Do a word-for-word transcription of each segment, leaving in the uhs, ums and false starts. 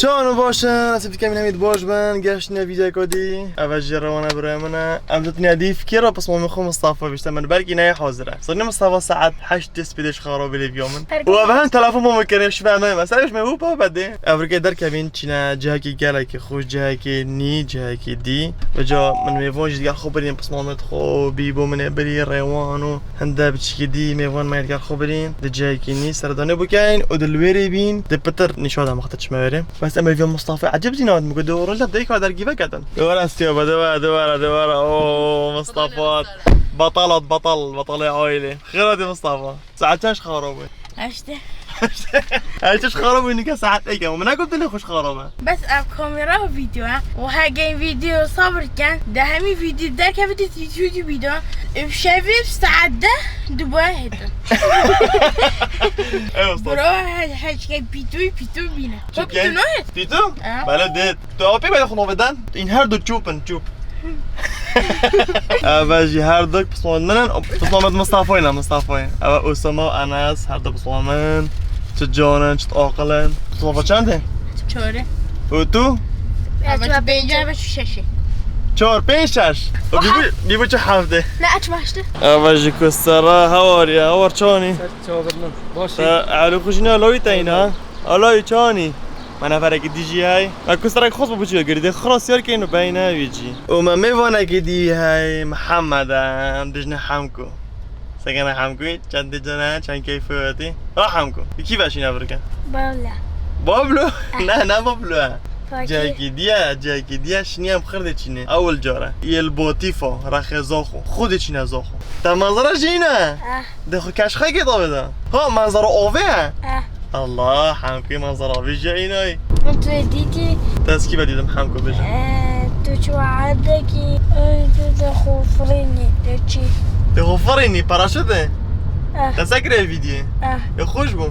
Çawan û baş in, ez ê dikim hemî baş bin, geştine vîdyoyeka dî. Ev jî rewana biraya min e. Em ditinê dî fikira pismamê xwe Mistefa bîşte min, belkî neyê hazir e. Zanî Mistefa saet heşt dest pê dê ji xarabê lê biya min. Û ev hem telefon bû min kirin, şibe me, me ser me hûpa bedê. Ev rike derkevîn çîne cihekî gelekî xweş, cihekî nî, cihekî dî. Vêca min mêvan jî digel xwe birîn, pismamê xwe bî bo min ê birî, rewan û hinde biçikî dî mêvan me digel xwe birîn. Di cihekî nî serdanê bikeyn û di li wêrê bîn, di pitir nîşa de mixte çime wêrê. Bes em ê vê Mustafê ecib zî navêt, min got, "Dê roj de dayika dergî veketin." Dê were Siyoba, dê were, dê were, dê were. Oo, Mustafa. Batalat, batal, batalê ailê. Xêr hatî Mustafa. Saet çend xarab bû? Heştê. Her çi xarab bû, nîka saet êk e. Min negot dilê xwe xarab e. Bes ev kamera û vîdeo e. Û hegên vîdeo sabir ken, di hemî vîdeo derkevî di YouTube vîdeo. Ev şevê saet deh dibe hêtin. Ew usta. Bro, he-, heçke pîtûy, pîtû bîne. Çi Bak, pîtû nayê? Pîtû? Ha. Bele dê. Tu apê bele xwe navê dan. În her du çûp in, çûp. Ev jî her du pismamê min in. Pismamê Mistafayê ne, Mistafayê. Ev Osama û Enes, her du pismamê min. Çi can in, çi aqil in. Mistafa çend e? Çar e. Û tu? Ev pênc e, ev şeş e. Çar, pênc, şeş. Û bî bû, bî bû çi heft e? Ne, ev heşt e. Ev jî ku sera hawar e, hawar çawan î? Ser çawa birnin. Baş î. Te elû xwe jî ne lawî te îna. Alay çanî. Me neferekî dijî hey. Me kustarek xos bû biçû girî. Dê xira siyar keyno beyne wî cî. Û me mêvanekî dî hey Mihemed e. Em dijne Hemko. Sekene Hemko, çend dî cene, çend keyfê wetî. Ra Hemko. Kî veşîne virke? Babla. Bablo? Ne, ne Bablo. Fakir. Cekî diye, cekî diye. Şinî em xir dê çînê. Ewil cara. Yel botifa, rexê zaxo. Xo dê çîne zaxo. Te manzara jî ne? Ah. Dê xwe keşxekê davê de. Ha, manzara avê ye? Eh. Allah, Hemkû manzara avê jî înay. Min tu yê dîtî? Te ez kî ve dîtim Hemkû bêje? Eh, tu çi erdekî, ey, tu de xwe firînî, de çi? Dê xwe firînî, paraşût e? Eh. Te se kire vîdiyê? Eh. Ê xweş bû?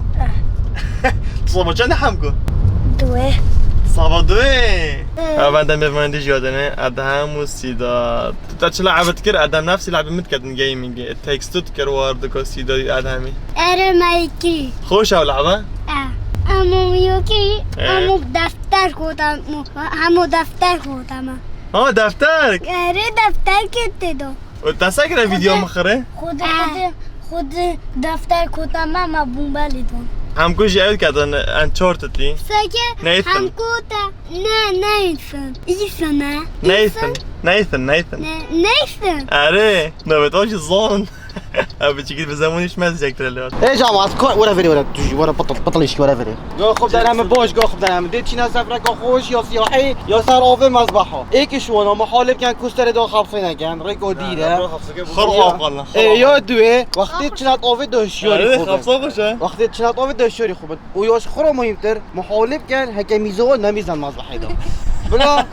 Eh. Tu sava çend e Hemkû? Duê. Sava duê? Eh. Ha, ben de mêvanê dî jî yadine, Edhem û Sîdat. Tu te çi le'ebet kir? Edem nefsî le'bê min diketin gamingê. Tekstu dikir war diko Sîdayî Edemî. Ere me kir. Xweş ew le'be? E. Emo yo kir, e. Emo defter kotam, hemo defter kotam. Ha, defter? Ere defter kete do. Û te se kire vîdeo min xire? Xwedê, xwedê, xwedê defter kotam, me, me bombe lê don. Hemkû jî ew diketin Uncharted-î. Seke Nathan. Hemkû te. Ne, Nathan. Ethan e. Nathan. Ethan. Nathan, Nathan. Ne, Nathan. Erê, navê te jî zon. Ev biçikî bi zemanî ji me zêdetir e lê. Ê, cama, ez kar, were verê, were, tu jî, were, batal, batal işki, were verê. Go xwe bidene min baş, go xwe bidene min. Dê çîne sefreka xweş ya siyahî, ya ser avê mezbeha. Ê ki şu ana, muhalif gen kusterê da xafsê negen, rêko dîre. Xir aqal. Ê, ya duê, wextê çîne avê da hişyarî xwe bin. Xafsa xweş e. Wextê çîne avê da hişyarî xwe bin. û ya ji xwe re muhîmtir, muhalif gen, heke mîza wan nemîzan mazlehê de. Bila,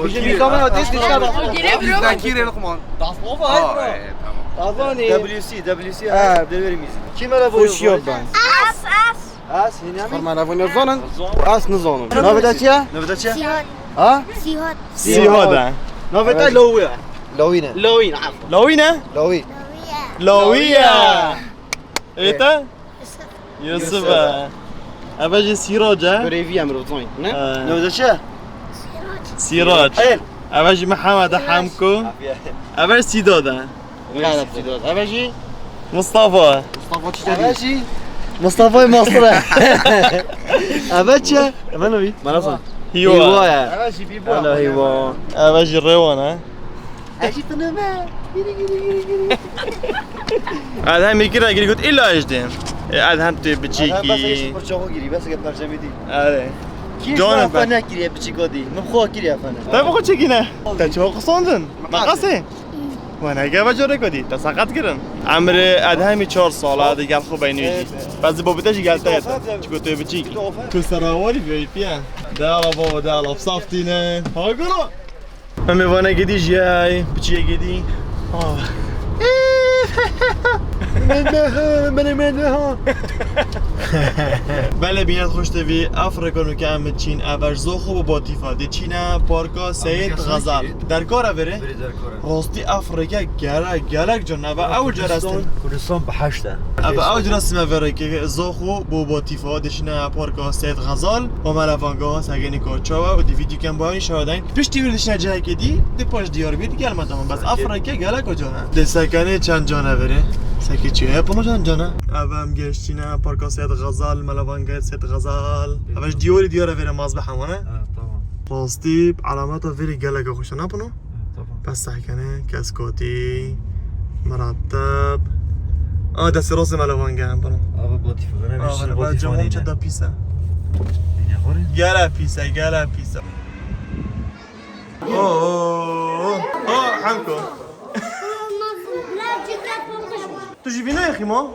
bijî mîza min ya dest dişka da. Okey, bro. Zekî rê Luqman. Dastova, ha, hey, bro. E, tamam. Azanî. W C, W C, ha, derwerî mîzî. Kî me re xweşiya ben. As, as. As, hînî. Xorma navê nizanin. As nizanim. Navê te çi ye? Navê te çi ye? Sîhot. Ha? Sîhot. Sîhot e. Navê te Lawî ye. Lawî ne? Lawî ne, afwan. Lawî ne? Lawî. Lawî ye. Lawî ye. Ê te? Yusuf. Yusuf e. Ev jî Sîroc e. Birêvî ye mirov zayîn, ne? Ee. Navê te çi ye? Sîroc. Sîroc. Ê. Ev jî Mihemed e, Hemko. Afiye. Ev jî Sîdod e. Ev jî Sîdod. Ev jî Mustafa. Mustafa çi dedi? Ev jî Mustafayê Masir e. Ev çi ye? Ev navî? Bana sor. Hîwa. Hîwa ye. Ev jî Bîbo. Alo Hîwa. Ev jî Rewan e. Ez jî tinime. Girî, girî, girî, girî. Edhem ê kira girî got, "Îlla ez dêm." E, Edhem tu biçîkî. Edhem bes eşi pirçaxo girî, bes ke perçemê dî. Erê. Kî canım ji ben. Nekiriye biçîka dî. Min xwe kiriye fene. Te bi xwe çekîne. Te çawa qisandin? Meqasê? Wana gava corê ku dî. Te seqet kirin. Emrê Edhemî çar sal e, digel xwe beynî jî. Bes bo bide jî gel te yete. Çiko tu biçîkî. Tu serawarî V I P ye. De ala baba, de ala. Saf tîne. Ha, gura. Em ê vane gedî jiyay, biçiye gedî. Ah. Menê me ha. Belê, bînet xweş T V, ev rêka nûke em diçîn, ev e ji Zoxo bo Batîfa. Diçîne parka Seyîd Xezal. Derkar e verê? Verê derkar e. Rastî ev rêke gelek, gelek can e. Ev ewil cara Kurdistan, Kurdistan bi heşt e. Ev ewil cara me vê rêkê Zoxo bo Batîfa. Diçîne parka Seyîd Xezal. Û me lê vanga segenî ka çawa û di vîdyoken bayonî şewa dayin. Piştî wî diçîne cihekê dî, di paş Diyarbîr gel me tamam. Bes ev rêke gelek can e. Di sekenê çend can e verê? Seke çi ye? Pano çend can e? Ev em geştîne parka Seyîd Xezal, me lê vanga Seyîd Xezal. Ev ji diyarî diyar e verê maz bi hemane. Ha, tamam. Rastî, elameta verê gelek xweş e, ne pano? Ha, tamam. Bes sehkene, kes kotî, miratteb. A, destê rastê me lê vanga em pano. Abi Batîfa, bana bir şey Batîfa çeta pîs e. Gele pîs e, gele pîs e. Oo, oo, oo. Ha, Hemko. Tu jî vîna yexî ma?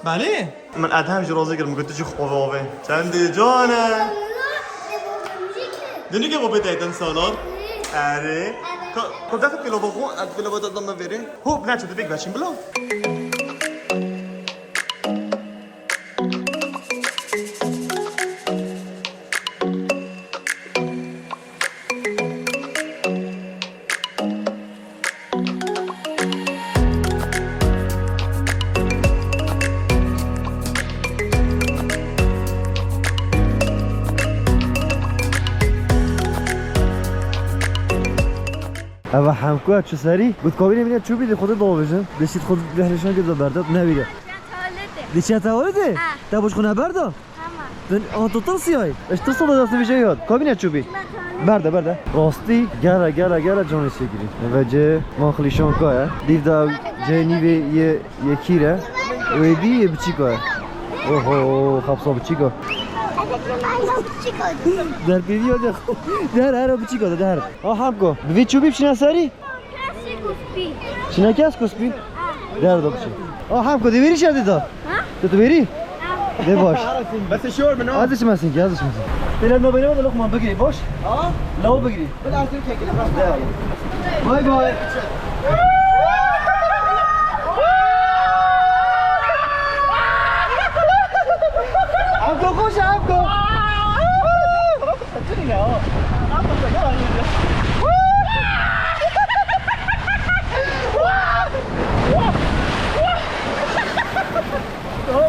Belê? Min Edhem jî razî kir, min got tu jî xove ove. Çendê can e? Dinî ke bobê te ten salan. Erê. Ka, ka dexi pîlova xwe, ez pîlova te dame verê. Hop, ne çu dibek veçin bila. Eva Hemko çi serî? Got kabînê bîne çûbî di xwe de davêjin. Dişît xwe de hêşan kir de berdat. Ne bîre. Di çiya tawalê de? Ha. Te boş xwe ne berda? Tamam. Dün an tu tırsiyay. Eş tırsal da destê vijay hat. Kabine çubi. Berde, berde. Rastî, gere, gere, gere canê çêkirî. Vece, ma xilîşan ka ye. Dîv de ew cenîvê ye, ye kîr e. Wê bî ye biçîka ye. Oho, xapsa biçîka. Der pêvî ya de. Der her biçîka de, der. Ah, Hemko. Bi vê çubi biçîne serî? Kesk û spî. Çine kesk û spî? Ha. Derdo biçî. Ah, Hemko, dê verî şer dê da. Ha? Tu tu verî? Ha. Dê baş. Bes şor min, ha. Hadi çimesin ki, hadi çimesin. Têle nabêne de lokman bigirî, baş? Ha? Law bigirî. Bay bay. Hemko, koş, Hemko.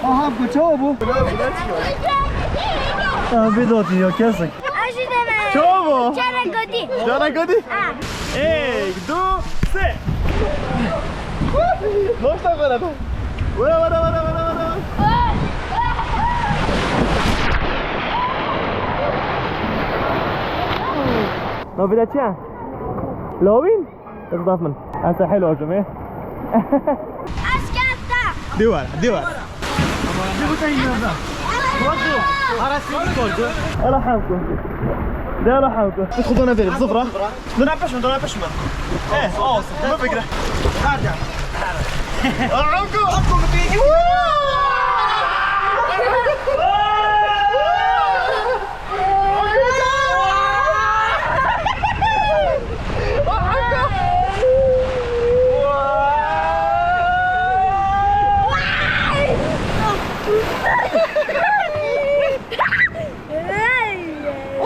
Aha, bu çawa bu? Aha, bir de oturuyor, kesin. Aşı deme. Çawa bu? Çara godi. Çara godi? Ha. Ê, du, sê. Noşta beraber. Vara, vara, vara, vara, vara. Navê te çi ye? Lawîn? Ixdaf min. Ente helo cumê. Aşkata. Dê were, dê were. Ara seni kordu. Ala Hemko. De ala Hemko. Xudana verim, zıvra. Dön peşme, dön peşme. Eh, olsun. Bunu bekle. Nerede? Hemko. Hemko, bir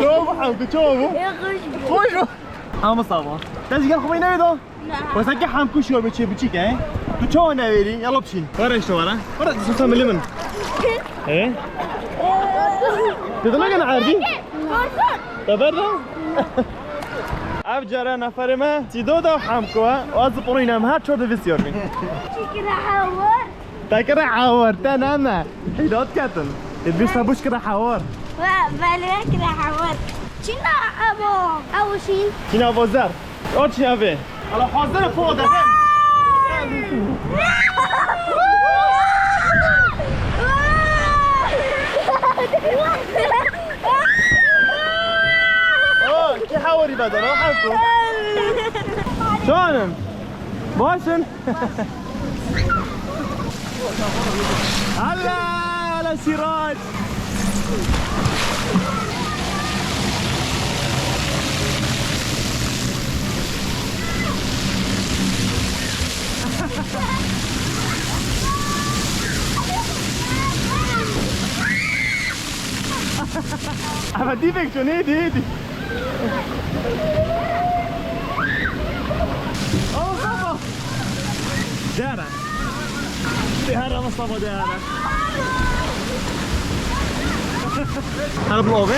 Çawa bû Hemko, çawa bû? Xweş bû. Ama sağ ol. Te jî gel xwe newê da? Wesa ki Hemko şiya bê çê biçîk e. Tu çawa newêrî? Yala biçîn. Were işte were. Were, sosa milî min. He? Dede ne gene erdî? Te berda? Ev cara neferê me Sîdo da Hemko e. Û ez pirîne em her çar de vê siyar bîn. Çikire hewar. Te kire hewar, te ne me. Hîlat ketin. Ê bî se buş kire hewar. Ve, belê kire hewar. Çina ebo, ew şîn. Çina bo zer. O çi eve? Ala hazır po de. O, ki hawari bedana, hafu. Şanim. Başın. Hala, hala Sirac. Eve dîvek çû, nêdî, nêdî. Aa, baba. Dere. Dere, Mustafa, dere. Hadi bu abi.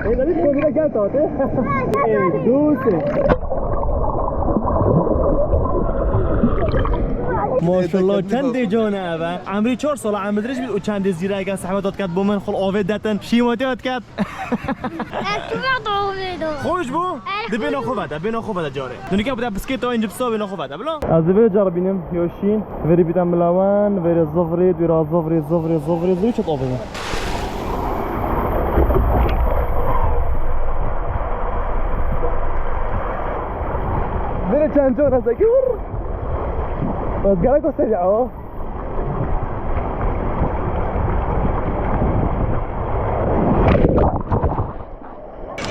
Ey, David, bu bir de gel, David. Ey, dur sen. Maşallah, çend de can eve. Emrî çar sala emrî dirêj bî û çendê zîrek e, zehmet hat ket bo min, xul avê detin, şîmotê hat ket. Ez tu ver doğru. Xweş bû? Elhamdülillah. Di bêna xwe vete, bêna xwe vete carê. Dinike bide biskêta in cipsa bêna xwe vete, bila? Ez ê vê cara bînim, yo şîn, verê bîte milawan, verê zivrê, dûra zivrê, zivrê, zivrê, zivrê, çet avê. Verê çend cara sekî vur. Ez gerek o serî o.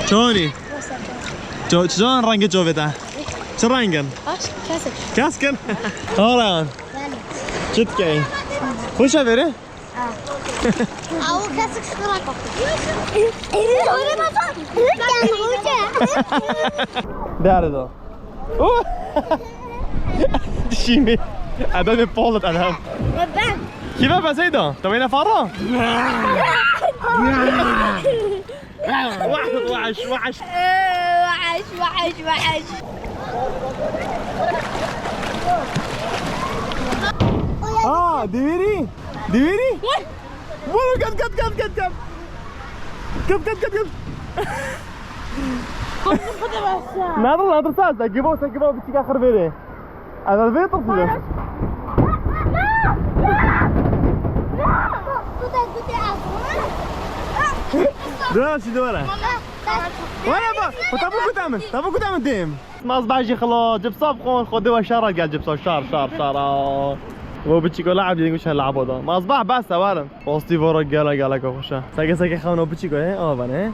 Çawanî? Ço-, çi can rengê çavê te? Çi rengin? Baş, kesik. Keskin? Haran. Belê. Çi dikey? Xweş e verê? Ha. Awu kesik şura kapı. Öyle mi? Derdo. Oh! Dişimi. Adam bir pahalı adam. Ben. Kime beseydi? Tamam, yine fara. Wahş, wahş, wahş. Ee, wahş, wahş, wahş. Aa, deviri. Deviri. Vur, kat, kat, kat, kat, kat. Kat, kat, kat, kat. Nadir, nadir, sa, sa, gibo, sa, gibo, biçîka xir verê. Ana vê tirsize. Dua, si dua. Wala ba, tabu kuta min, tabu kuta min dêm. Mazbah jî xilas, cipsa bixwin, xwedê we şer gel cipsa, şer, şer, şer, aa. Wo biçîko lab dî, guş labo da. Mazbah bes e, werin. Rastî vora gele, geleka xweş e. Seke, seke xewno biçîko, he, avan, he.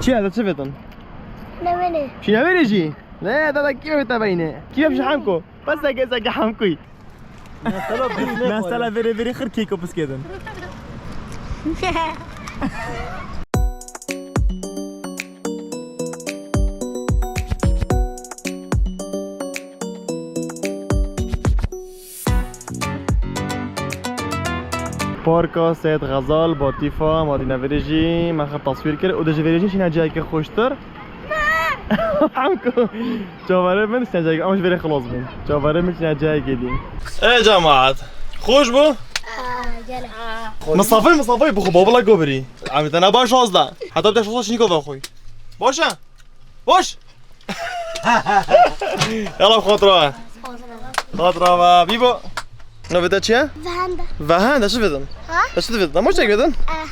Çi ye, de çi vetin? Nemene. Çi nemene jî? Ne, da, da, kî ve te beyne? Kî ve hem ko? Bes seke, seke hem koy. Mesela biz ne Mesela vere vere xir kêko piskêdin. Parka Seyid Xezal, Batîfa, Madîne Virêjî, me xir taswîr kir û di ji virêjî şîne cihekî xweştir. Hemko. Çaverê min şîne cihekî, em ji virê xilas bûn. Çaverê min şîne cihekî dî. Ê cemaat, xweş bû? Aa, gelek. Mistafayê, Mistafayê bixwe babila go birî. Em te ne baş şazde. Heta bi te şazde şînî go vexwî. Baş e? Baş. Yala xatir e. Xatir e, bîbo. Navê te çi ye? Vehende. Vehende, çi vedin? Ha? Te çi vedin? Te maçek vedin? Eh.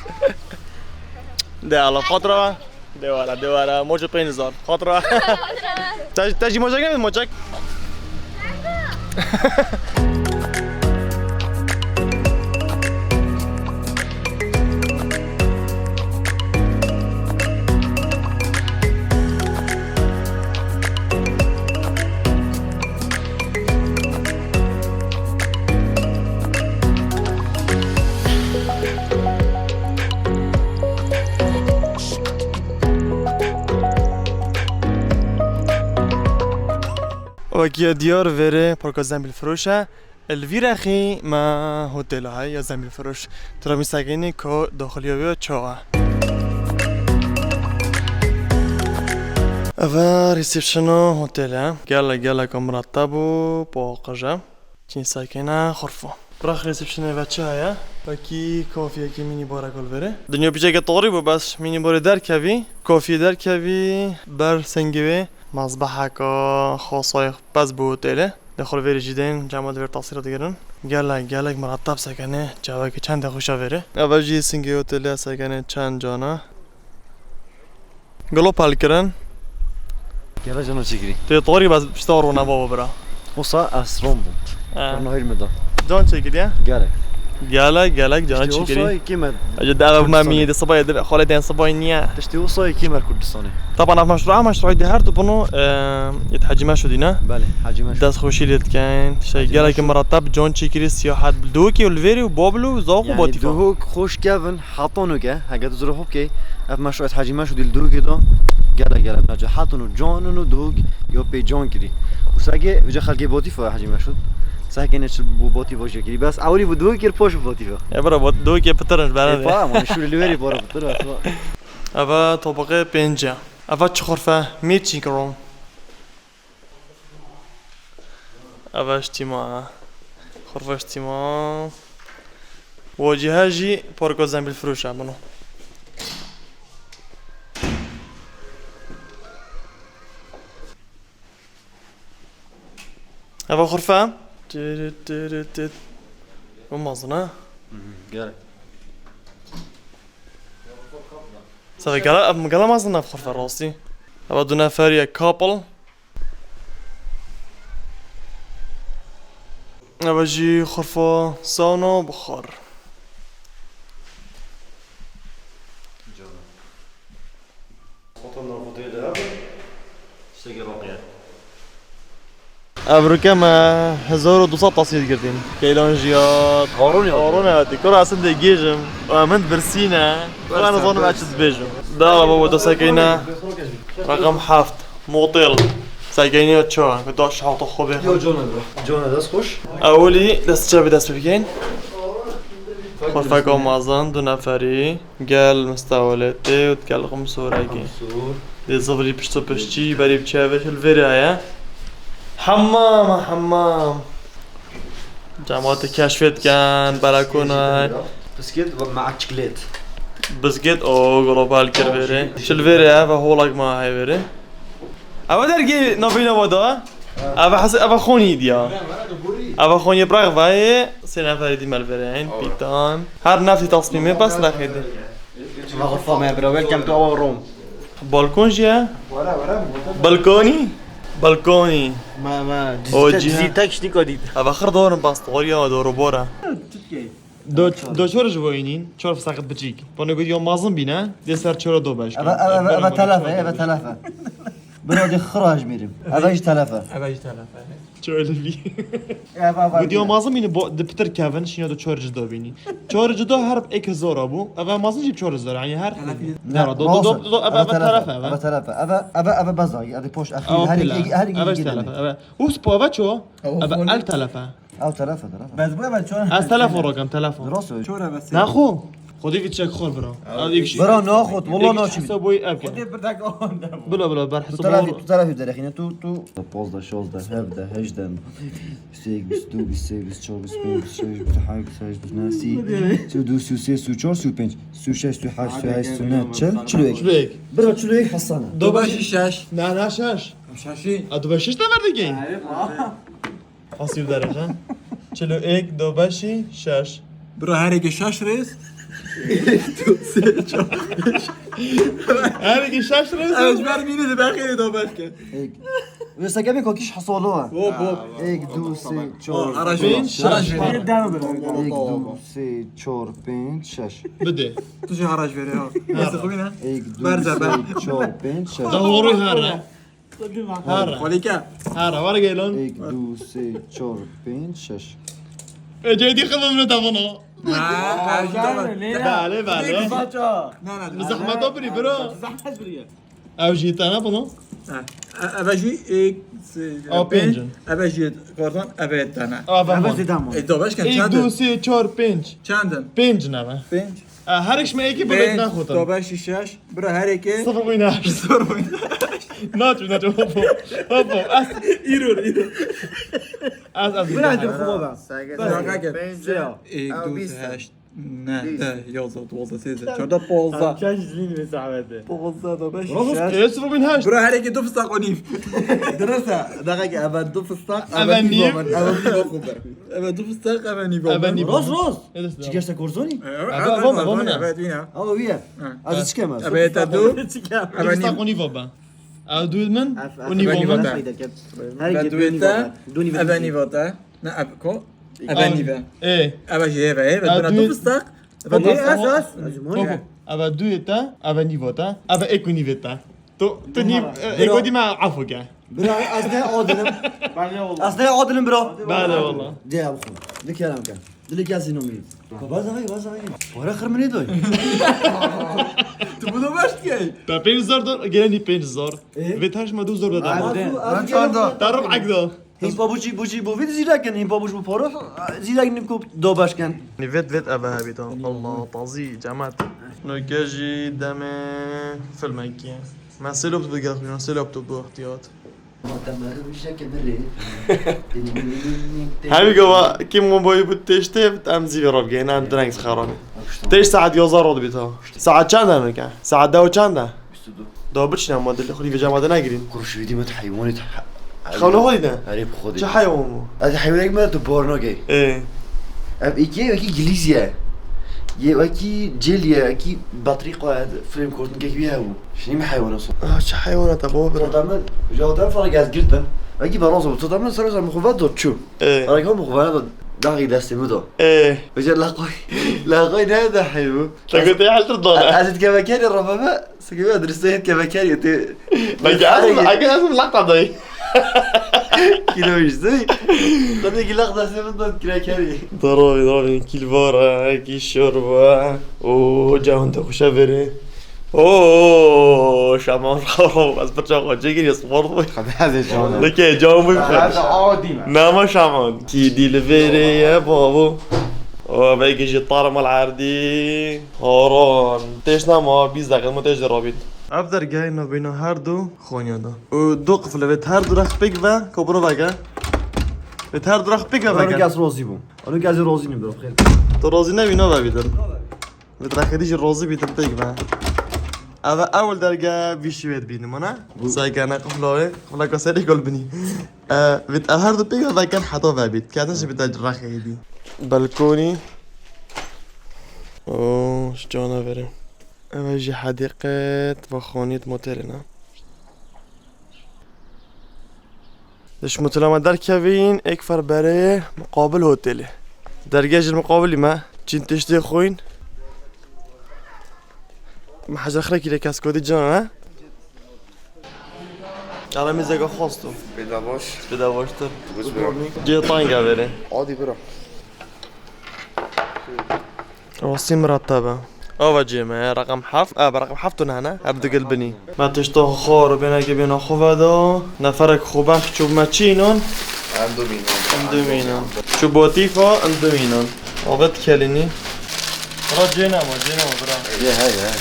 De Allah, xatir e. De wala, de wala. Moçek pênc hezar. Xatir e. Te, te jî moçek ne, moçek? Wekî diyar verê parka Zembîlfiroş e. Li vî rexî me hotela heye ya Zembîlfiroş. Tu re mîsakînî ku daxiliya wê çawa. Eve resepsiyona hotele. Gelek, gelek mirateb û paqij e. Çîn sekene xurfo. Birax resepsiyonê ve çi heye? Wekî kafiyekî mînî barek li verê. Dinya pîçeke tarî bû, bes mînî barê derkevî, kafiyê derkevî, ber sengê wê, mezbeheka xasayê bes bû hotêlê. Dê xwe li vêrê jî deyên, cema di vêr tasîra digirin. Gelek, gelek mirateb sekene, cewekî çendê xweş e vêrê. Eve jî singê hotêlê sekene çend cana. Gelo pal kirin. Gelo cano çêkirî. Tê tarî bes pişta rûna baba bira. Wisa ez ron bûm. He. Rûna hîr min da. Can çêkiriye? Gelek. Gelek, gelek, cana çi kirî. Tiştê wisa yê kêmer Ece de ev Kurdistanê. Memî, de sibay, de xalê de sibay niye. Tiştê wisa yê kêmer Kurdistanê. Taban ev meşru'a, meşru'a de her du bunu, e, yet Hacî Meşûdî ne? Belê, Hacî Meşûd. Dest xweşî lê dikeyn. Şey, Hacî gelek Meşûd. Mirateb, can çi kirî, siyahat, Duhokê û li vêrî û Babil û Zax û Yanî Batîfa. Duhok xweş kevin, heta nûke, heke tu zira hop key, ev meşru'a yet Hacî Meşûdî li Duhokê da, gelek, gelek, nace heta nû can û Duhok ya pê can kirî. Û seke, uca xelkê Batîfa Hacî Meşûd. Seke ne çi bû Batîfa jê kirî. Bes ewilî bû Duhok kir, poş bû Batîfa. E, bira, Bat-, Duhokê pitir in, bera E, de. Pa, ama şûrê li wêrî para pitir e, pa. Eva topiqê pênce. Eva çi xurfe? Meeting room. Eva ştîma. Xurfe ştîma. Wo cîhe jî parka zembîlfiroş e, bino. Eva xurfe. Tiri, tiri, tit. Bu mezin ha? Mhm, gerek. Seve gela, ev gela mezin ev xurfe rastî. Eva du neferiye couple. Eva jî xurfa sauna buxar. Ev rike me hezar û du sed tasîr girtîn. Keylan jî ya. Harun ya. Harun ya. Kura esin de gêjim. Em hin birsîne. Kura nizanim ez çi dibêjim. Da baba, da sekeyne. Rakam heft. Motel. Sekeyne ya ça. Ku da şahta xwe bê. Yo, cone bro. Cone, dest xweş. Ewilî dest çavê dest pê bikeyn. Xurfeka mezin, du neferî. Gel mistewletê û gel qimsorekê. Qimsor. Dê zivirî pişto piştî, berî bi çavê li vêrê heye. Hemam, hemam. Cemaatê keşfê dikin, berekona. Biskit ve ma'a çiklet. Biskit, o, global kir vêrê. Çi li vêrê heye ve holak ma heye vêrê. Ewa dergê navîna wa da. Eva hesi, eva xonî diya. Eva xonî bırak vayê. Sê neferî dî me li vêrê hên, pîtan. Her neftî tasmîmê bes lexê dî. Eva xurfa me bira, welcome to our room. Balkon jî ye? Balkonî? Balkonî. Ma, ma, O cizî, cizî tek ştî ka dît. Eva xir dorin bas, doğru ya, doğru bora. Do, do çor ji bo înîn, çor fisaqit biçîk. Bana gotî yo mazin bîne, dê ser çora do beş. Eve, eve, eve, eve telef e, eve telef e. Bira dê xira jmêrim. Eve jî telef e. Eve jî telef e. Ço öyle bir. Eve, eve. Gotî yo mazin bîne, bo, di pitir kevin, şîna do çor ji do bînî. Çor ji do her ek hezara bû. Eve mazin jî çor ji do, yani her. Telef e. Ne, do, do, do, do, eve, eve telef e, eve. Eve telef e. Eve, eve, eve bezagî, eve poş, axî, her iki, her iki. Eve telef e, eve. Us po eve ço? Eve el telef e. Ew telef e, telef e. Bes bu ben çon. Ez telefon rakam, telefon. Rast e. Çora bes. Naxo. Xwedê vî çek xor bira. Ew Ew yek bira naxo, walla naçî. Hesa boy ev ke. Xwedê bir dakika onda bu. Bila, bila, ber Tu hesa telefî, boy. Tu telefî derexîne, tu, tu. Pozdeh, şozdeh, hevdeh, hejdeh, bîst û yek, bîst û du, bîst û sê, bîst û çar, bîst û pênc, bîst û şeş, bîst û heft, bîst û heşt, bîst û neh, sî, sî û du, sî û sê, sî û çar, sî û pênc, sî û şeş, sî û heft, sî û neh, çil, çil û yek. Çil û yek. Bira çil û yek hesana. Dobaşî şeş. Na, na şeş. Şeşî. A, dobaşî şeş de verdikî? Erê, ma. Hasîl derece. Çil û yek, dobeşî şeş. Bira, her yekê şeş rêz. Her yekê şeş rêz. Ev ji ber mînê dibe xêrê dobeş ke. Ek. Wê sekemê kakîş hesalo e. Hop, hop. Ek, du, sê, çor, Ara pênc, jî. Şeş. Ara jî. Ek, du, sê, çor, pênc, şeş. Bide. Tu jî hara ji vêrê ha. Destê xwe bîne. Ek, du, Berze be. Sê, çor, pênc, şeş. Da horo hara. Hara. Xwelîke. Hara, were gelon. Ek, du, sê, çor, pênc, şeş. E, cedî xwe bimre tavana. Ha, her jî tavana. Bale, bale. Baca. Na, na, Zahmeta birî, bira. Zahmet biriye. Ev jî tane bino. Ha. E, eve jî, e, se-, A, pênc. Pênc in. Eve jî kardan, eve tane. A, Eve tamam. Zêde ama. E, dobeş ke Ek, çend du, in? Sê, çar, pênc. Çend in? Pênc neve. Pênc. E, her iş me eki Pênc, bilet naxotin. Dobeşî şeş. Bira her eki. Sıfır oynar. Sıfır oynar. Naço, naço, hop, hop. Hop, hop. Ez, Îro, îro. ez, ez. Bira de xwe be. Şaka ke. Sê. Ek, du, sê, heşt. Ne, de, yazdeh, duwazdeh, sêzdeh, çardeh, ponzdeh. Çend jilîn ve zahmete. Ponzdeh, dobeş, Rozo şeş. Ê, sıfır bin heşt. Bira, her yekê du fistaq û nîv. Dirist e. Daqek eve du fistaq, Eve eve nîv. Eve nîv oxu ber. Eve du fistaq, eve nîv oxu ber. Eve nîv. Roz, roz. Çi geşte korzonî? Eve, eve, eve, eve, eve, eve, eve, eve. Eve, eve. Eve, eve. Du fistaq û nîv oxu ber. Ev du min û nîv oxu ber. Her yekê du nîv oxu ber. Du nîv oxu ber. Ne, ev ko? Eve nîve. Ê. Eve jî eve, eve. Eve duna dû- tu fıstık. Eve dû- ez, ez. Eve dûyê te, eve nîva te, eve êk û nîvê te. Tu, tu nîv, e, êk û dî me afo ke. Bira, ez ne adilim. Bale wala. Ez ne adilim bira. Bale wala. De ya bixwe. Di kerem ke. Dilê kesî nomî. Baba zayî, baba zayî. Para xir min ê doy. Tu bunu baş dikey. Te pênc zor do, gelen pênc zor. E? Ve taş ma du zor da. Ay, da. Ben çanda. Tarım akdo. Hîn pabuçî, buçî bo vî zîrekin, hîn pabuç bo paro, zîrekin ku do başken. Nîvet vet eve hebît ha. Allah tazî, cemat. Nûke jî demê filmekî. Me sê laptop digel xwîna, sê laptop bo ihtiyat. Hemî gava kim wan boyî bû têştê, em zî vê rabigeyne, em direng xeranê. Têş saet yazda radibît ha. Saet çend e nûke? Saet deh û çend e? Da biçine ma dilê xwe vêca ma de negirîn. Kurşî dî me heywanê. Xewna xwe dîne? Erê bi xwe dî. Çi heywan bû? Ez heywanek me tu bar nakey. Ê. Ev êkê wekî gilîz ye. Yê wekî cil ye, wekî batrî xwe film kurtin kek wî hebû. Şinî me heywana so. Ah, çi heywana te baba bira. Tota min, ja te fara gez girtin. Wekî balanso, tota min ser ser mi xwe ve dot çû. Ê. Ara ka mi xwe ve dot, daxî destê mi do. Ê. Vêca laqay, laqay ne de heywu. Te gotê hel tur dane. Ez dikeve kerê rabebe. Sike ya diristê yê kevekerê tê. Belki ez, belki ez laqta dayı. Kilo işte. Tabii ki laqta senin de kirekerê. Darabî, darabî, kîl vara, kî şorba. Oo, cahun te xuşa vere. Oo, şaman, şaman, ez bir çaxa çekir, spor bu. Hadi, hadi, şaman. Leke, cahun bu. Hadi, adi mi? Nama şaman. Ki dil vere ya babo. O, belki ji tarım al ardi. Haran. Têş nama, bîst deqe, ma têş de rabît. Ev dergehê navbeyna her du xaniya de. Û du qifil e, vê her du rex pêk ve, ka biro veke. Vê her du rex pêk ve veke. Û kes rozî bû. Û kes rozî nî biro, xêr. Tu rozî nebî, navebîtin. Vê rexê dî jî rozî bîtin pêk ve. Ev e ewil derge vî şivê dibînim, ne? Bû. Sekene qifla wê, qifla ka serê gol binî. E, vê ev her du pêk ve veken heta vebît. Kedin jî bide rexê dî. Balkonî. Oo, şu cana verê. Ev jî hedîqet ve xanît motelê ne. Di ji motela me derkevîn, êk fer berê muqabil hotelê. Dergeh jî muqabilî me, çîn tiştê xwîn. Me hezir xrekî lê kes kodî cana ne? Ara mêzeke xwest o. Pêda baş. Pêda baştir. Good morning. Cê tanga verê. Adi bira. Rastî mirat te be. Ava cê me, reqem heft. E, bi reqem heft tune hene. Her du gil binî. Me tişta xwe xwar û bênekê bêna xwe veda. Neferek xwebext çû me çînon. Em du mînon. Em du mînon. Çû botîfa, em du mînon. Ava dikelînî. Bira cê nema, cê nema bira. Ye, he, ye.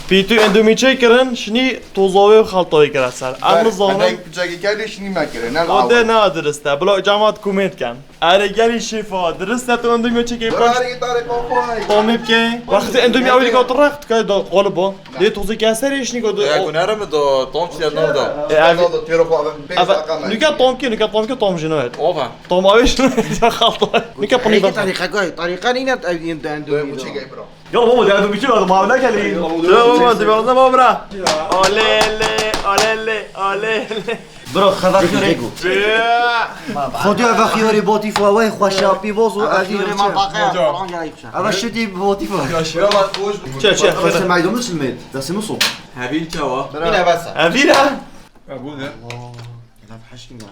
Pîtû endûmî çêkirin, şinî tozawê û xeltawê kire ser. Em nizane. Enek piçekî kelî şinî me kire, ne. O de ne dirist e. Bila camat kumêt ken. Erê gelî şêfa, dirist e tu endûmî çêkê paş. Erê tarê xwe xwe. Tomê bike. Wextê endûmî ewî dika tu rex, tu kay da qolib o. Lê tozê ke serê şinî go. Ya, o- ku nere mi do, tom çiye nav da. E, ev- Nav da, têro xwe, ev pêk Ev- zaka me. Nûke tom kî, nûke tom kî tom jino et. Ova. Tom avê şinî ya xalta. Nûke puni Eke bak. Tarîqe kay, tarîqe nîne ev endûmî. Bu çêkê bira. Ya baba, derdim için aldım abi, ne geldi? Ya baba, dibazda baba bira. Olele, olele, olele. Bro, xeber xiyarê. Xwedê ve xiyarê botîfa, wey xweşa, pîvoz û Eve xiyarê ma baqe, falan gerek bir şey. Eve şitî botîfa. Çe, çe. Xweste meydonuz mi? Destimiz sol. Hevîl çawa? Yine besa. Hevîl ha? Ya bu ne? Laf haşkın ya.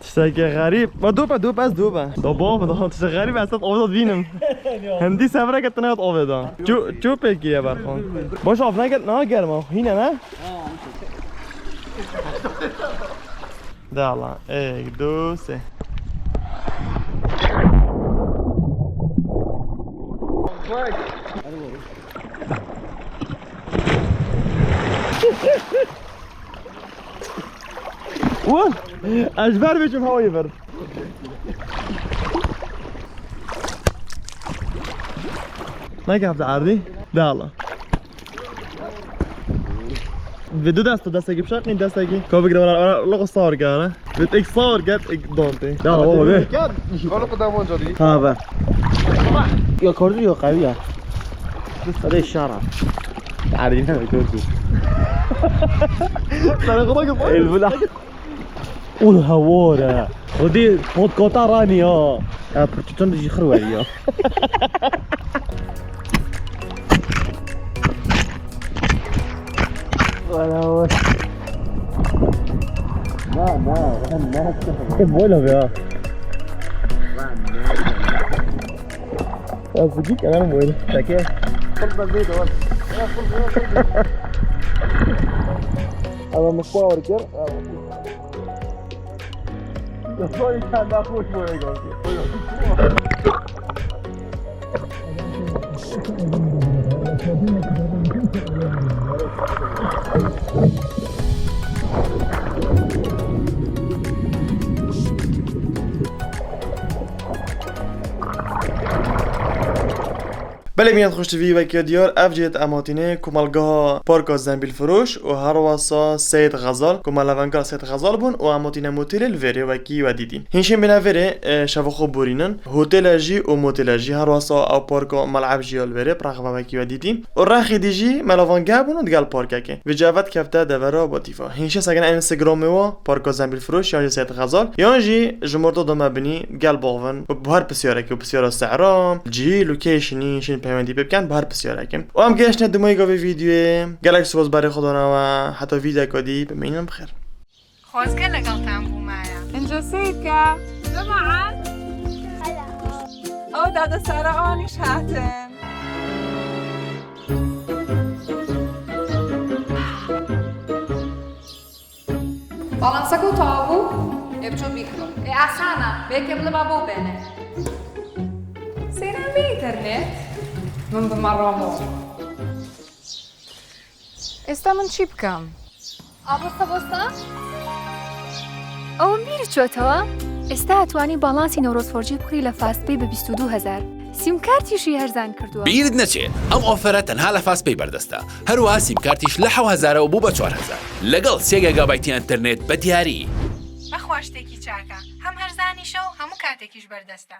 Tiştekî xerîb. Ma dobe, dobe, ez dobe. Da baba, da tiştekî xerîb, ez tet avda dibînim. Hindî sevreke tine hat avê da. Ço, ço pêkî ye berxan. Baş av neket, na germa. Hîne ne? De Allah. Êk, du, sê. Hadi oğlum. Wah! Ez ji ber biçim hawayê ver. Neke hafta erdî? De Allah. Bi du dest, destekî bişaqî, destekî. Ka bigire wala, wala, loqo sawir kene. Bi tek sawir ket, ek donte. Ya baba be. Kar, kar qedam onca di. Ha be. Ya kordî ya qawî ya. Hadi şara. Erdî ne kordî. Sana kadar ki. El bula. Ul hawara. Xwedê podkata ranî ya. Ya, pirtûkan dijî xir werî ya. Wala wala. Na, na, na. E, böyle ya. Ya, bu dik, anam böyle. Peki. Fırla zeyde var. Ya, fırla, fırla. Ama mutfağa var gel. Belê, miyan xweş T V wekî diyar, ev cihê em hatîne komelgeha Parka Zembilfiroş û herwesa Seyid Xezal, ku me levenga Seyid Xezal bûn û em hatîne motêlê li vêrê wekî we dîtîn. Hîn şên bîne vêrê, e, şeva xwe borînin. Hotêle jî û motêle jî herwesa ew parka Mel'eb jî ya li vêrê, bi rexê me wekî we dîtîn. Û rexê dî jî me levengeh bûn û digel parkekê. Vêca ve dikefte devera Batîfa. Hîn şên sekine Instagramê wa, Parka Zembilfiroş yan jî Seyid Xezal, yan jî ji morto dome binî gel bavin û bi her pisyarekî û pisyara sehra, cihî, locationî, şên peywendî pê bikin bi her pisyarekî. Û em gehiştine dimayîka vê vîdyoyê. Gelek spas berê xwe dana we. Heta vîdyoyeka dî bimînin bi xêr. Xwezge legeltan bûmaye. Ince seyirke. Cemaat. Ew dade Sara aniş hatin. Balanseko tabu, ê biço bîkiro. Ê asana, bê kebli babo bene. Seyran bê internet, min bi me ramo. Êsta min çi bikim? Abosta bosta? Ew min bîr çû tewa. Êsta etwanî balansî Newroz four G bixwî li Fastpay bi bîst û du hezar. Sîmkartî jî herzen kiriye. Bîr neçe, ev ofere tenha li Fastpay berdest e. Her wiha sîmkartîş li hew hezar û bû be çar hezar. Lagel sê gigabaytî înternet be diyarî. Bexwe ji tiştekî çak e. Hem herzenîş e û hemû kartekî ji ber dest e.